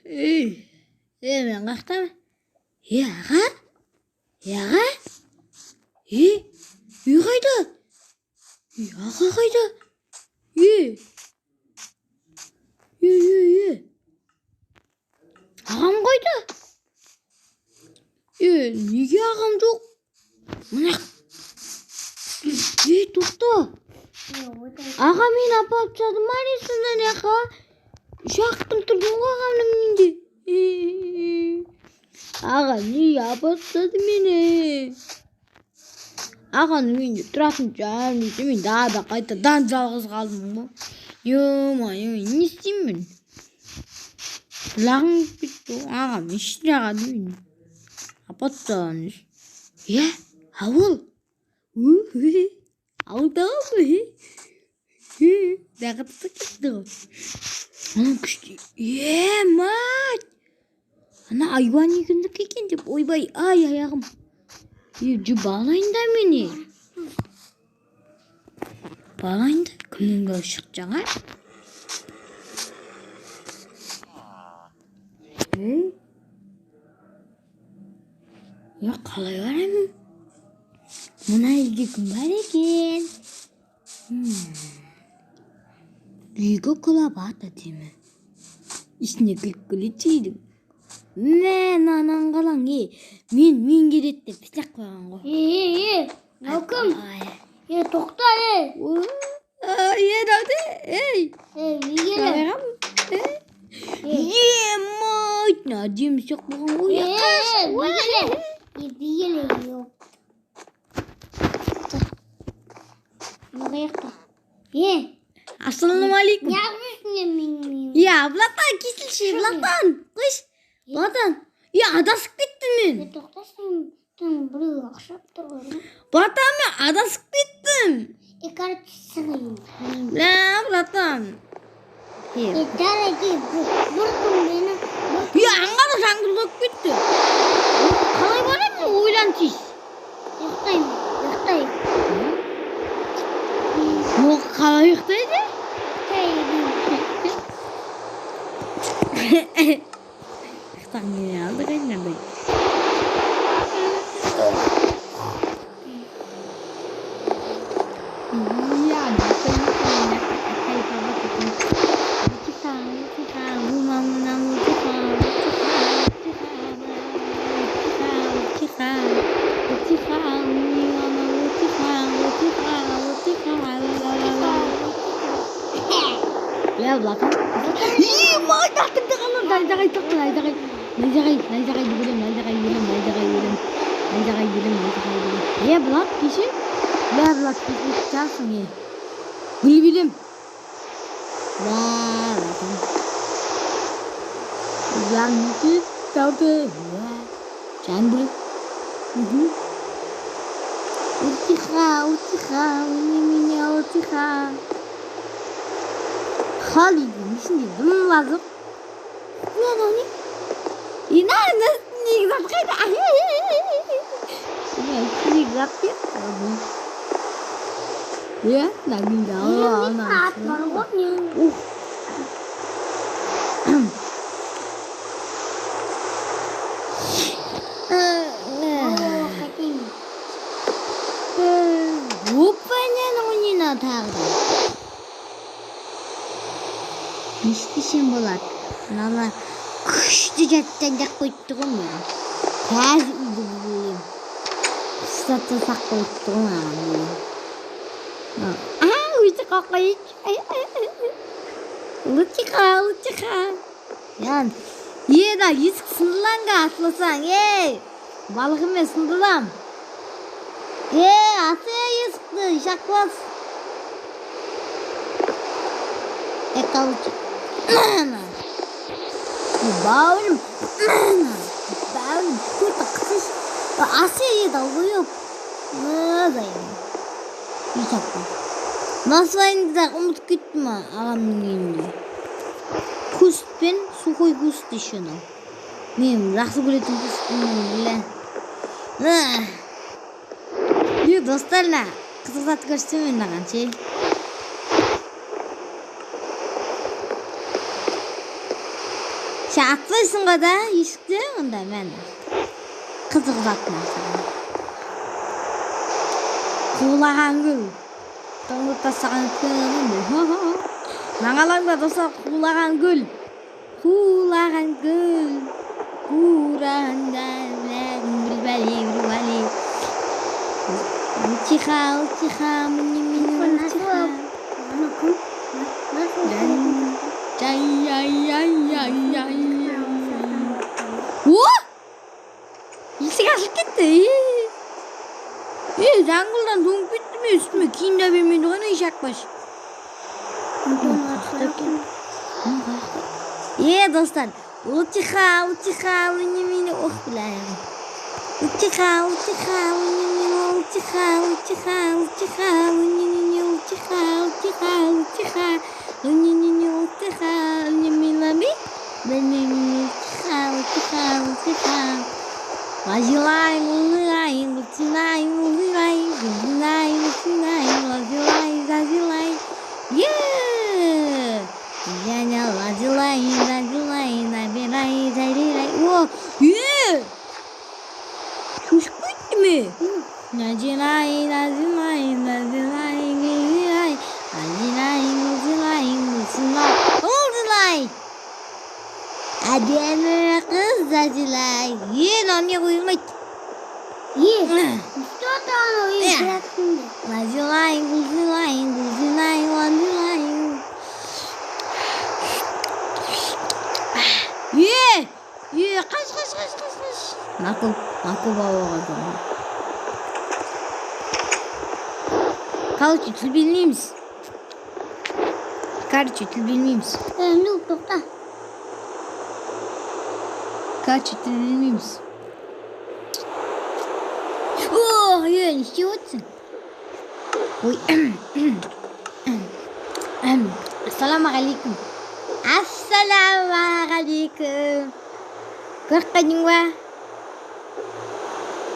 Ей, е, мен қаяқтамын? Е, аға? Е, аға? Е, үй қайда? Е, аға қайда? Е, е, е, е. Ағам қайда? Е, неге ағам жоқ? Мына. Е, тоқта. Аға мені апарып тастады ма не сонда не аға? Үш-ақ күн тұрдым ғой ағамның үйінде. Аға неге апарып тастады мені? Ағаның үйінде тұратын шығармын десе, мен далада қайтадан жалғыз қалдым ғой. Ё-моё, не істеймін мен? Жылағым келіп кетті ғой. Ағам іш жағады мені. Апарып тастаған. Е, ауыл. Ауылда ғой. Дағытып кетті ғой. Анау күшті. Е, мать! Ана айуан егіндікі екен деп, ойбай, ай, аяғым. Е, жү балайын да мені. Балайын да, кімнің дауысы шықты жаңа? Е? Е, қалай барамын? Мына үйде кім бар екен? Үйге құлап ат әдемі. Ішіне кіріп келеді үйдің. Мә, мынаны қалаң, е, мен келеді деп пісек қойған ғой. Е, е, е, мынау кім? Е, тоқта, е. Е, мынау ей. Е, бүйгеле. Е, мать, мына әдемі пісек қойған ғой. Е, е, бүйгеле. Е, бүйгеле, е. Мына қаяқта? Е. Ассалаумағалейкум. Неғып жүрсің менің үйімде? Е, братан, кесілші, братан. Қойшы, братан. Е, адасып кеттім мен. Е, тоқта, сен біреу ақшап тұр ғой. Братан, мен адасып кеттім. Е, короче, сығайын. Бля, братан. Е, жарайды, бір күн мені, бір күн Е, аңғара жаңбыр құйып кетті. Қалай барамын, ойлан тиіс. Ұйықтаймын, ұйықтаймын. Ол қалай ұйықтайды? Ұйықтағың келе алды қайнардай. Я братан. Ии, маған артымда қалдым. Найзағай тоқта, найзағай. Найзағай, найзағайды білемін, найзағай білемін, найзағай білемін. Найзағай білемін, найзағай білемін. Е, брат, кеше? Бля, брат, кеше шығасың, е. Гүл білемін. Бля, братан. Жаңбыр жауды. Жаңбыр. Утиха, утиха, меня утиха. Халидің ішінде дым лазып. Не анау не? Ина, үстіндегі зат қайда? Мына үстіндегі зат қайда? Е, мына менде ана. Ат бар ғой, не? Ух. Қайтейін. Опа, не мынау тағы да? Не істесем болады? Мыналар күшті жаттан жақ қойыпты ғой маған. Қазір үйді бұзып қыстата сақ қойыпты ғой маған деген. А, өзі қалып қояйыншы. Лутиха, лутиха. Ян, е, да, есік сындыланға атылсаң, ей, балық емес, сындылам. Е, аты есікті, жақлас. Е, короче, бауырым, бауырым, какой-то қысыш. Асы еді, ойып. Мынадай. Үй таппа. Насыбайымды да ұмытып кеттім ағамның үйінде. Куст пен сухой куст еще мынау. Мен жақсы көретін кустым, бля. Е, достар, мына қызық зат көрсетемін мен мынаған ше. Сен атпайсың ғой да есікте, онда мә. Қызық зат саған. Қулаған гүл. Тоңдырып тастаған күнім. Маңалаңда достар қулаған гүл. Қулаған гүл. Қурағанда бір бәле, бір бәле. Утиха, утиха, міне міне утиха. Жай, ай, ай, ай, ай. О! Есік ашылып кетті. Е, жаңғылдан тоңып кетті ме, үстіме киім де бермейді ғой, ишак баш. Е, достар, утиха, утиха, міне міне, ох, бля. Утиха, утиха, міне міне, утиха, утиха, утиха, міне міне, утиха, утиха, утиха, міне міне, утиха, міне міне, міне міне, утиха, утиха, утиха. Лазилай, лулай, лутинай, лулай, лутинай, лутинай, лазилай, лазилай. Е! Женя, лазилай, лазилай, набирай, зарирай. О, е! Шошып кетті ме? Лазилай, лазилай, лазилай, лазилай, лазилай, лазилай, лутинай, лутинай. Әдемі қыз лазилай. Е, мынау не қойылмайды? Е, что-то анау үй. Лазилай, лазилай, лазилай, лазилай. Е, е, қаш, қаш, қаш, қаш, қаш. Наку, наку бабаға жоғын. Короче, тіл білмейміз. Короче, тіл білмейміз. Ну, тоқта. Короче, тіл білмейміз. О, е, не істеп отырсың? Ой. Ассалаумағалейкум. Ассалаумағалейкум. Көріп қойдың ба?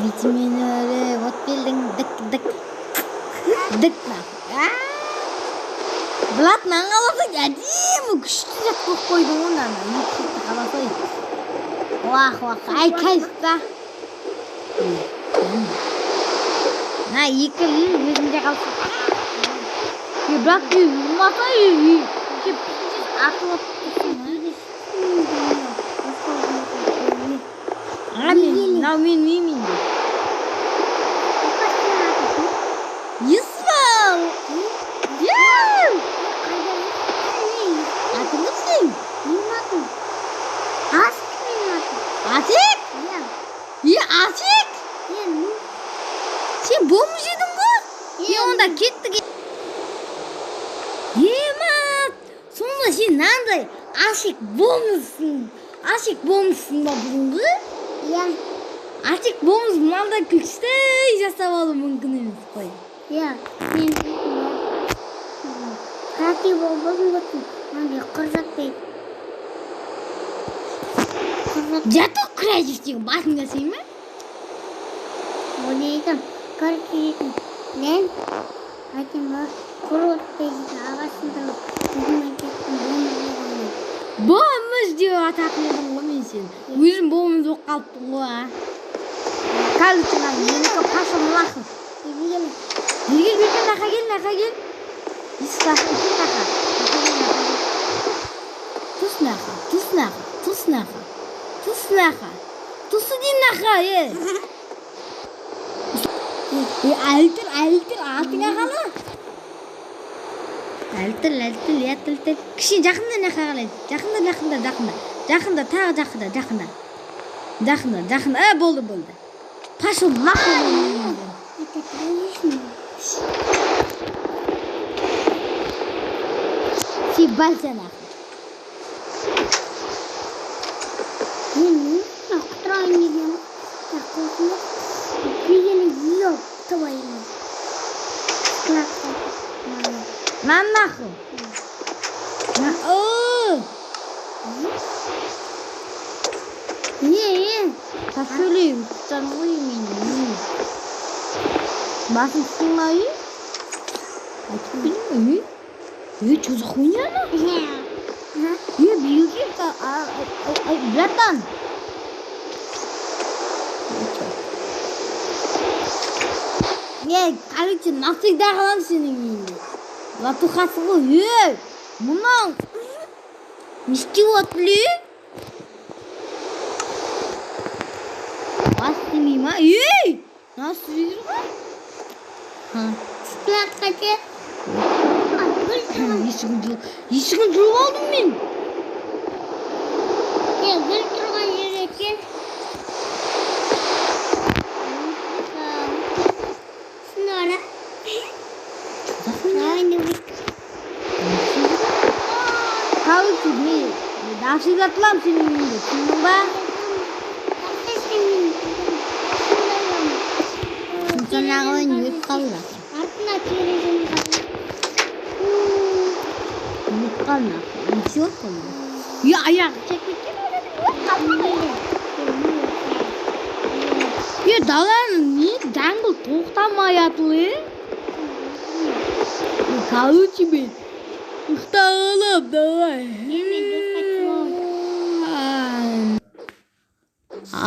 Бетімен өріп, от белдің дік дік. Дік Влад, мынаны қаласаң әдемі күшті зат қойып қойдың ғой мынаны. Екі шетті қаласай. Уах, уах, ай, кайф па? Мына екі үй өзінде қалсын. Е, бірақ үй болмаса үй. Сен пиздец атылып тұрсың, а? Мынау менің үйім енді. Юсуф! Атың кім сен? Менің атым. Асик менің атым. Асик? Иә. Е, Асик? Е, ну. Сен бомж едің ғой? Е, онда кеттік. Ема, сонда сен мынандай Асик бомжсың. Асик бомжсың ба бұрынғы? Иә. Асик бомж мынандай күшті жасап алу мүмкін емес қой. Иә. Мен креатив болдым ғой. Мынандай құр жатпай. Зато креатив деген басыңда сен ме? Ойлайтын, короче, мен айтайын ба, құр отпай дейтін ағаш сындырып, өзім айтатын бомж болғанмын. Бомж деп ататын едім ғой мен сені. Өзім бомж болып қалыппын ғой, а. Короче, мына менікі пошел нахуй. Бері Бері кел, бері кел, нақа кел, нақа кел. Есік ашып кел, нақа. Нақа кел, нақа кел. Түс нақа, түс нақа, түс нақа. Түс нақа. Түс дейін нақа, е. Е, әлтір, әлтір, атыңа қала. Әлтір, әлтір, е, әлтір. Кішкене жақында нақа қалай. Жақында, жақында, жақында. Жақында, тағы жақында, жақында. Жақында, жақында. Е, болды, болды. Пошел нахуй. Это конечно. Съебался нахуй. Мен құтырайын деген қорқынып, дегені ёб твою. На нахуй. На, о! Не, Пошли, ғой мені. Басың түстің ма, үй? Айтып берейін ба, үй? Үй, что за хуйня ана? Е, биге кел, Ай, братан. Е, короче, навсегда қаламын сенің үйіңде. Братухасы ғой, ей, мынау не істеп жатыр, е? Бас істемей ма? Ей, мынау істеп жүр ғой. Ха. Қате. Есігін жұлып алдым мен. Е, гүл тұрған жерге кел. Шынара. Давай, Нубик. Короче, мен навсегда тұрамын сенің үйіңде, түсіндің ба? Сонағылын өліп қалды. Артына терезені қарап. Өліп қалды. Не істеп жатқан? Е, аяғы шайып кеткен. Е, даланың не даңғыл тоқтамай жатыр, е? Короче, мен ұйықтап аламын, давай. Мен досқа түсіп.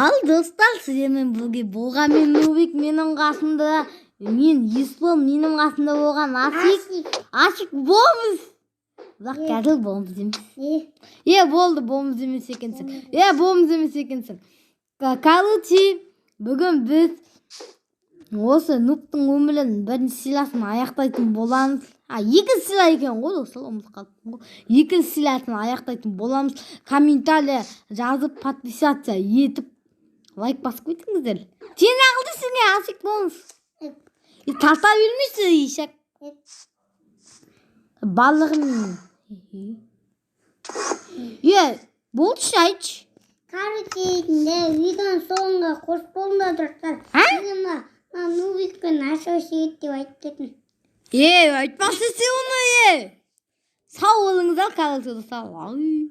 Ал, достар, сіздермен бірге болған мен, Нубик, менің қасымда мен, Есбол, менің қасымда болған Асик, Асик бомж. Бірақ қазір бомж емес. Е, Е, болды, бомж емес екенсің. Е, бомж емес екенсің. Короче, бүгін біз осы нубтың өмірін бірінші сериясын аяқтайтын боламыз. А, екінші серия екен ғой, достар, ұмытып қалыппын ғой. Екінші сериясын аяқтайтын боламыз. Комментарий жазып, подписаться етіп, лайк басып кетіңіздер. Сен ақылдысың, е, Асик бомж. Е, тарта бермейсің, ешек. Балығын. Е, болшы, айтшы. Короче, видеоның соңында қосып болыңдар, достар. А? Мына мына Нубик пен Аша жігіт деп айтып кеттім. Е, айтпақшы сен оны, е. Сау болыңыздар, короче, достар. Ай.